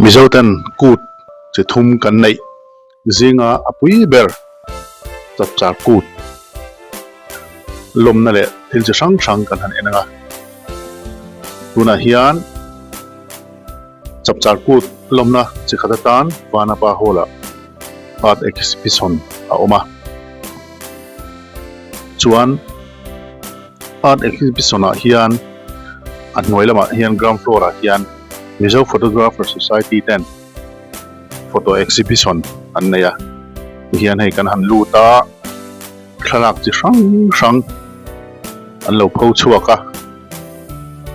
Mizo ten kut chi thum kan neih zinga a pui ber chapchar kut lawmna leh thil chi hrang hrang kan han en ang a tunah hian chapchar kut lawmna chi khat atan Vanapa Hall ah art exhibition a awm a chuan. Art exhibition ah hian a hnuai lamah hian ground floor ah hian Mizo Photographer Society ten photo exhibition an nei a tihian hei kan han lut a thlalak chi hrang hrang an lo pho chhuak a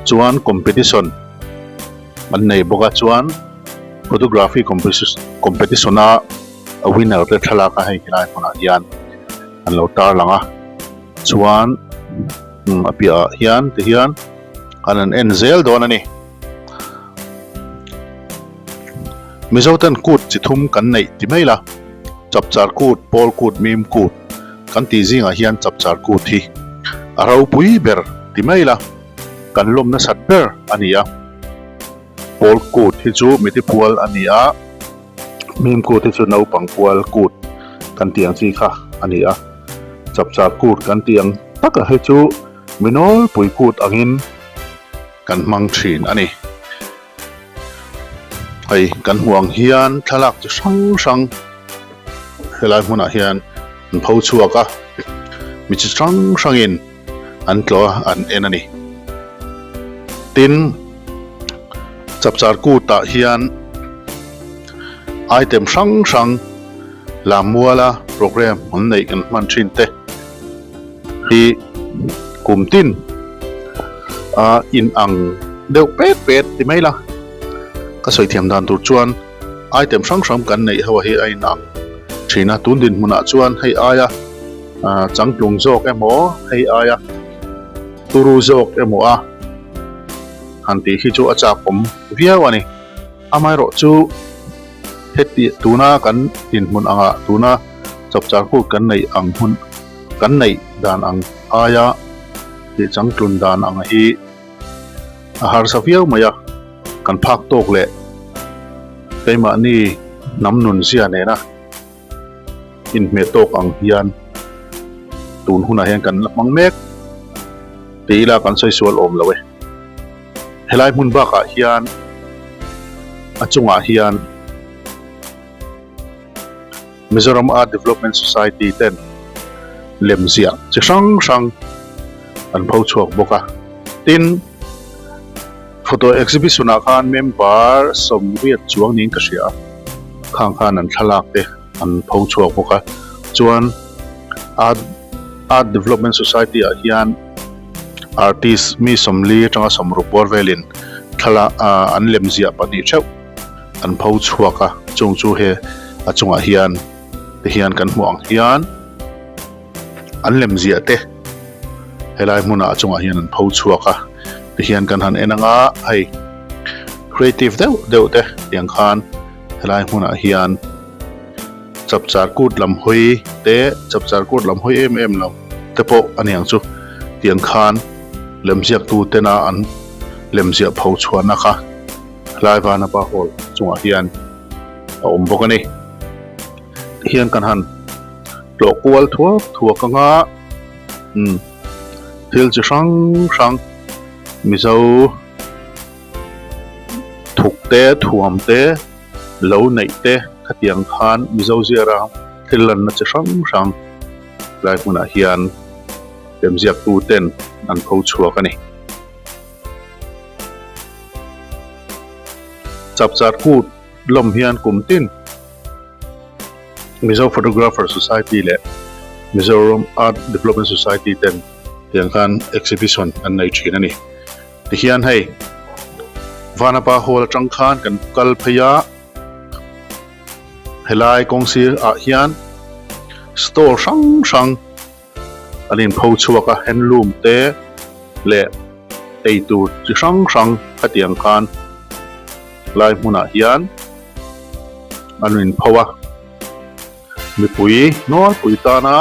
chuan competition an nei bawk a chuan photography competition a a winner te thlalak a hei helai hmunah hian an lo tarlang a. Chuan a piahah hian ti hian an han en zel dawn a ni. Mizo ten kut chi thum kan neih ti mai la, Chapchar kut, Pawl kut, Mim kut kan tih zingah hian Chapchar kut hi a ropui ber ti mai la, kan lawm nasat ber a ni a. Pawl kut hi chu miti pual a ni a. Mim kut hi chu naupang kual kut kan tih ang chi kha a ni a, chapchar kut kan tih ang taka hi chu mi nawlpui kut angin kan hmang thin a ni. Hei kan hmuh ang hian thlalak chi hrang hrang helai hmunah hian an pho chhuak a, mi chi hrang hrangin an tlawh a, an en a ni. Tin, chapchar kutah hian item hrang hrang lammuala program an neih kan hman thin te hi kum tin a inang deuh pet pet ti mai la. Ka sawi thiam dan tur chuan item hrang hrang kan neih ho hi a inang thin a, tun dinhmunah chuan hei aia changtlung zawk emaw hei aia turu zawk emaw a han tih hi chu a chak awm viau a ni. Amaherawh chu heti tuna kan dinhmun angah tuna chapchar kut kan neih ang hun kan neih dan ang aia tih changtlun dan ang hi a harsa viau mai a, kan phak tawk leh keimahni hnam nun zia nena inhmeh tawk ang hian tun hunah hian kan la hmang mek tih ila kan sawi sual awm lo e. Helai hmun bakah hian a chungah hian Mizoram Art Development Society ten lemziah chi hrang hrang an pho chhuak bawk a. Tin, photo exhibition ah khan member sawmriat chuang niin ka hria a, khang khan an thlalak te an pho chhuak bawk a. Chuan Art Art Development Society ah hian artist mi sawmli atanga sawmruk bawr velin thlalak an lemziah pahnih theuh an pho chhuak a, chung chu he a chungah hian ti hian kan hmuh ang hian an lem ziah te helai hmunah a chungah hian an pho chhuak a ti hian kan han en anga hei creative deuh deuh te tiang khan helai hmunah hian chapchar kut lam hawi te chapchar kut lam hawi em em lo te pawh a ni ang chu tiang khan lemziak tu tena an lemziah pho chhuahna kha. Hlai Vanapa Hall chungah hian a awm bawk a ni. Tihian kan han tlawh kual thuak thuak anga umm thil chi hrang hrang Mizo thuk te thuam te lo neih te khatiang khan Mizo ziara thil lanna chi hrang hrang lai hmunah hian lemziaktu ten an pho chhuak a ni. Chapchar kut lawm hian kum tin Mizo Photographer Society leh Mizoram Art Development Society ten tiang khan exhibition an nei thin a ni. Tihian hei Vanapa Hall atang khan kan kal phei a, helai kawng sir ah hian stall hrang hrang An inpho chhuak a, handloom te leh eitur chi hrang hrang khatiang khan lai hmunah hian an inpho a, mipui nawlpui tana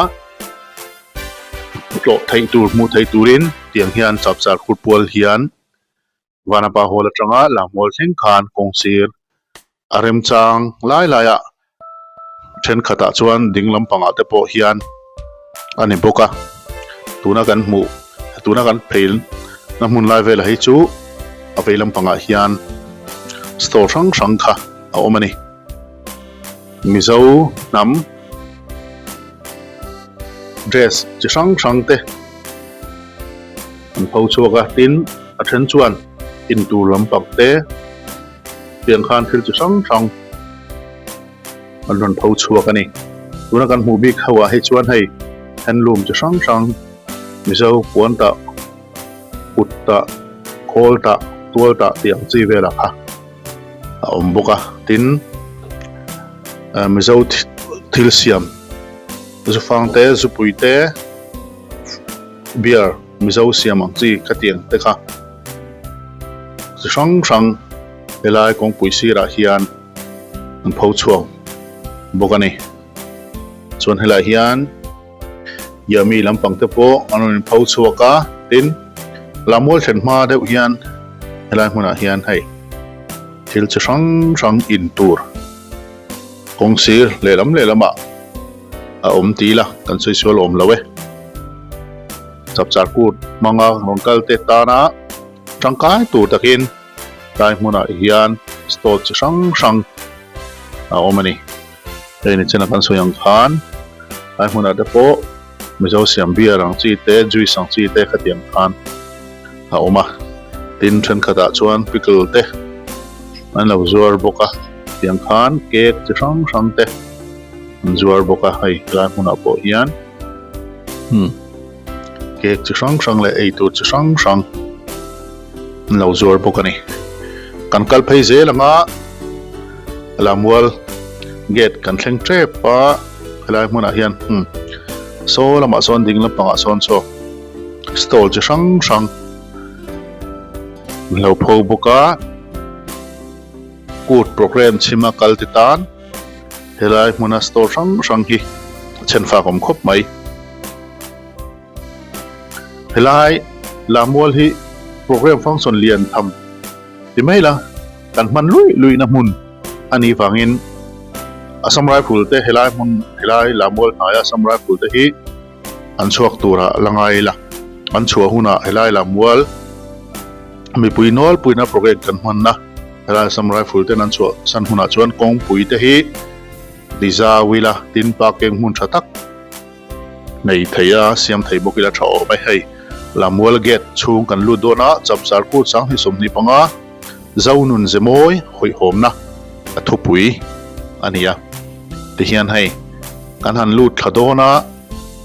tlawh theih tur hmuh theih turin tiang hian chapchar khur pual hian. Vanapa Hall atanga Lammual thleng khan kawng sir a remchang lai laiah thenkhatah chuan ding lampangah te pawh hian a ni bawk a, tuna kan hmuh tuna kan phei na hmun lai velah hi chu a vei lampangah hian store hrang hrang kha a awm a ni. Mizo hnam dress chi hrang hrang te an pho chhuak a, tin a then chuan intur lampang te tiang khan thil chi hrang hrang an rawn pho chhuak a ni. Tuna kan hmuh bik ho ah hi chuan hei handloom chi hrang hrang Mizo puan tah kut tah khawl tah tual tah tih ang chi velah kha a awm bawk a tin Mizo thil siam zufang te zupui te beer Mizo siam ang chi khatiang te kha chi hrang hrang helai kawngpui sirah hian an pho chhuak bawk a ni. Chuan helaiah hian Yami lampang te pawh an rawn inpho chhuak a, tin Lammual thlen hma deuh hian helai hmunah hian hei thil chi hrang hrang in tur kawng sir lehlam lehlamah a awm ti ila kan sawi sual awm lo e. Chapchar kut hmanga rawn kal te tana tangkai tur takin Tlai hmunah hian stall chi hrang hrang a awm a ni. Hei ni chena kan sawi ang khan tlai hmunah te pawh Mizo siam beer ang chi te juice ang chi te khatiang khan a awm a. Tin thenkhatah chuan pickle te an lo zuar bawk a, tiang khan cake chi hrang hrang te an zuar bawk a hei tlai hmunah pawh hian hmm cake chi hrang hrang leh eitur chi hrang hrang an lo zuar bawk a ni. Kan kal phei zel ang a, Lammual gate kan thleng tep a, helai hmunah hian hmm saw lamah sawn ding lampangah sawn saw stall chi hrang hrang an lo pho bawk a, kut programme chhima kal te tan helai hmuna stall hrang hrang hi a chhenfak awm khawp mai. Helai Lammual hi programme function lian tham ti mai la kan hman luih luih na hmun a nih vangin Assam Rifle te helai hmun helai Lammual hnaia Assam Rifle te hi an chhuak turah la ngai ila an chhuah hunah helai Lammual mipui nawlpuina programme kan hmanna helai Assam Rifle ten an chhuah san hunah chuan kawngpui te hi tizau ila tin parking hmun tha tak Nei thei a, siam thei bawk ila tha awm e. Hei Lammual gate chhung kan lut dawn a, Chapchar kut 2025 Zonun Zemawi hawihhawmna a thupui a ni a. Tihian hei kan han lut thla dawn a,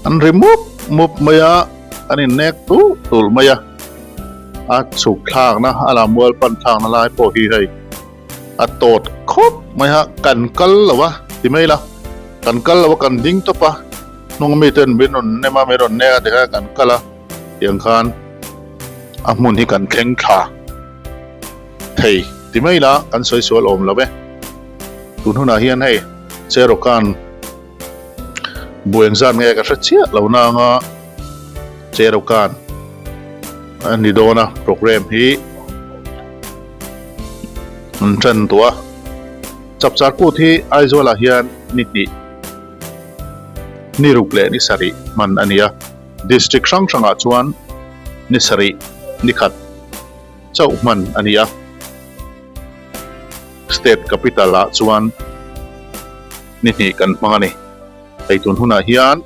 an ri mup mup mai a, an innek tulh tulh mai a, a chhuk thlakna a Lammual pan thlakna lai pawh hi hei a tawt khawp mai a kan kal lo a ti mai la kan kal lo a kan ding tawp a hnung mi ten min rawn nem a min rawn nek a tikhan kan kal a tiang khan a hmun hi kan thleng thla thei ti mai la kan sawi sual awm lo e tun hunah hian hei Cherokee buai engzat nge ka hre chiah lo nanga Cherokee a ni dawn a programme hi an tan tawh a Chapchar kut hi Aizawl ah hian ni hnih ni ruk leh ni sarih hman a ni a district hrang hrang ah chuan ni sarih ni khat chauh hman a ni a. State capital ah chuan ni hnih kan hmang a ni. Hei tun hunah hian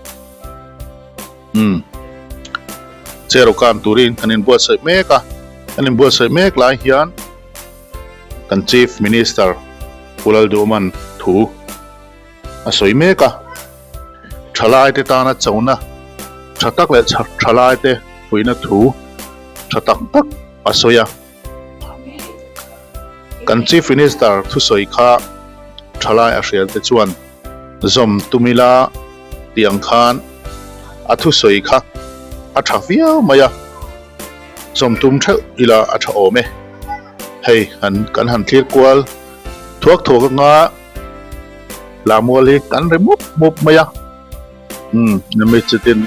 umm Cherokan turin kan inbuatsaih mek a, kan inbuatsaih mek lai hian kan Chief Minister Pu Lalduhman thu a sawi mek a, thalaite tana chona tha tak leh thalaite fuihna thu tha tak tak a sawi a. Kan Chief Minister thusawi kha thalai a hrial te chuan zawm tum ila tih ang khan a thusawi kha a tha viau mai a, zawm tum theuh ila a tha awm e. Hei han kan han thlir kual thuak thuak anga Lammual hi kan ri mup mup mai a. Umm mi chitin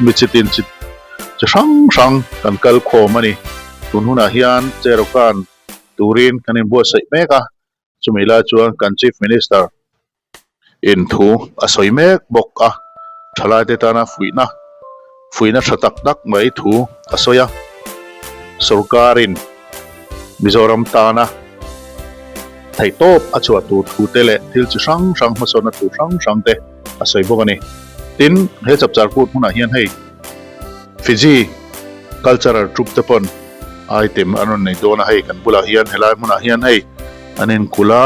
mi chitin chi chi hrang hrang kan kal khawm a ni. Tun hunah hian Cherokan turin kan inbuatsaih mek a, chumi lai chuan kan Chief Minister in thu a sawi mek bawk a, thalaite tana fuihna fuihna tha tak tak mai thu a sawi a, sorkarin Mizoram tana theihtawp a chhuah tur thu te leh thil chi hrang hrang hmasawnna tur hrang hrang te a sawi bawk a ni. Tin, he chapchar kut hmunah hian hei Fiji cultural troupe te pawn item an rawn nei dawn a, hei kan bulah hian helai hmunah hian hei an inkulh a,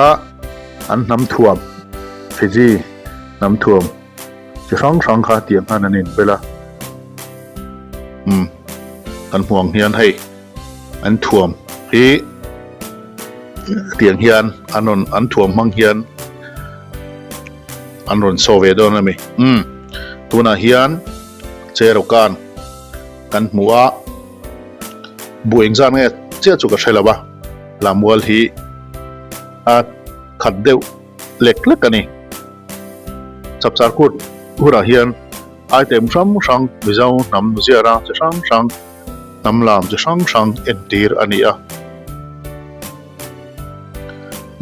an hnam thuam Fiji hnam thuam chi hrang hrang kha tiang khan an inbel a, umm kan hmuh ang hian hei an thuam hi tiang hian an rawn an thuam hmang hian an rawn show ve dawn a mi umm tunah hian Cherokan kan hmu a buh engzat nge chiah chu ka hre lo a Lamual hi a khat deuh lek lek a ni. Chapchar kut hunah hian item hrang hrang Mizo hnam ziarang chi hrang hrang hnam lam chi hrang hrang entir a ni a.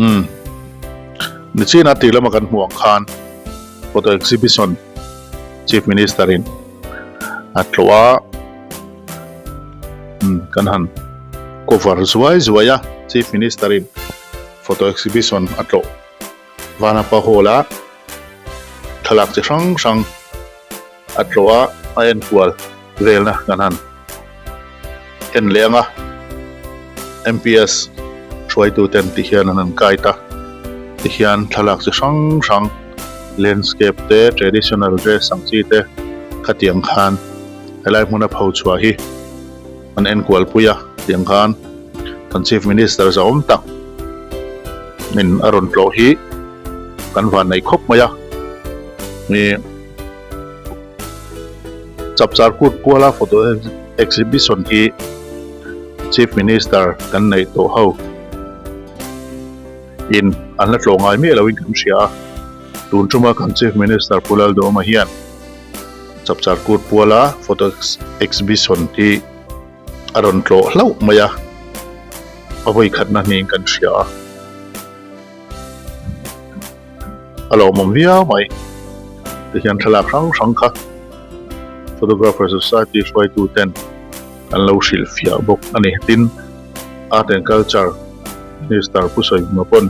Umm nichina tih lama kan hmuh ang khan photo exhibition Chief Minister in a tlawh a umm kan han cover zuai zuai a Chief Minister in photo exhibition a tlawh Vanapa Hall a thlalak chi hrang hrang a tlawh a a enkual velna kan han en leh ang a M_P_S hruaitu ten ti hian an han guide a tihian thlalak chi hrang hrang landscape te traditional dress ang chi te khatiang khan helai hmuna pho chhuah hi an enkual pui a tiang khan kan chief minister zahawm tak in a rawn tlawh hi kan van nei khawp mai a ih Chapchar kut puala photo exhibition hi Chief Minister kan neih tawh ho in an la tlawh ngai miah loin kan hria a, tun tuma kan Chief Minister Pu Lalduhawma hian Chapchar kut puala photo exhibition hi a rawn tlawh hlauh mai a, a vawi khatna hniin kan hria a. A lawmawm viau mai. Tihian thlalak hrang hrang kha Photographer Society hruaitu ten an lo hrilh fiah bawk a ni. Tin, Art and Culture Minister Pu Sawihmuna pawn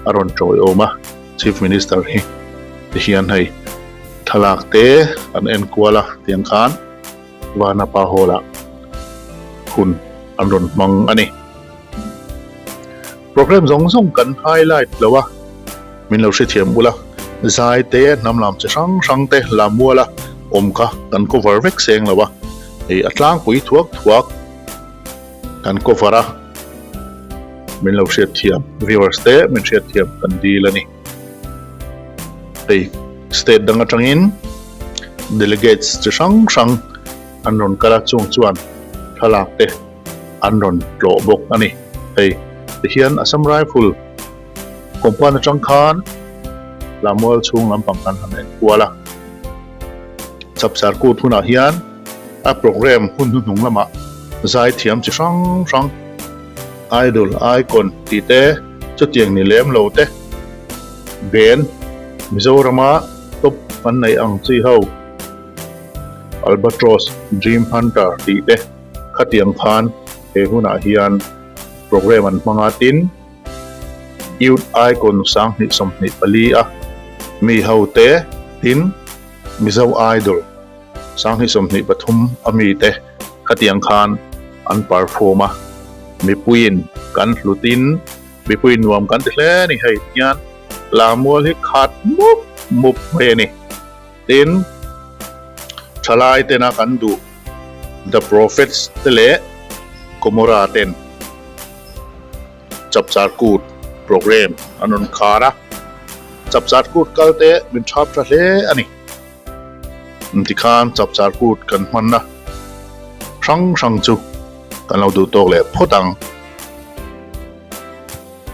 a rawn tawiawm a, Chief Minister hi tihian hei thlalak te an enkual a tiang khan Vanapa Hall ah hun an rawn hmang a ni. Programme zawng zawng kan highlight lo a, min lo hrethiam ula, zai te, hnam lam chi hrang hrang te Lamuala awm kha kan cover vek seng lo a, hei a tlangpui thuak thuak kan cover a, min lo hriatthiam viewers te min hriatthiam kan dil a ni. Hei state dang atangin delegates chi hrang hrang an rawn kal a, chung chuan thlalak te an rawn tlawh bawk a ni. Hei tihian Assam Rifle compound atang khan Lamual chhung lampang kan han en kual a, Chapchar kut hunah hian a programme hun hnuhnung lamah zaithiam chi hrang hrang Idol, Icon tih te chutiang ni lem lo te band Mizorama top an neih ang chi ho Albatross, Dream Hunter tih te Khatiang khan he hunah hian programme an hmang a, tin Youth Icon 2024 a mi ho te, tin Mizo Idol 2023 a mi te khatiang khan an perform a, mipuiin kan hlutin mipui nuam kan ti hle a ni hei hian Lamual hi khat mup mup mai a ni. Tin, thalai tena kan duh The Prophets te leh Gomorrah ten Chapchar Kut programme an rawn khar a, Chapchar Kut kal te min thap tha hle a ni. Tikhan Chapchar Kut kan hmanna hrang hrang chu kan lo duh tawk leh phawt ang.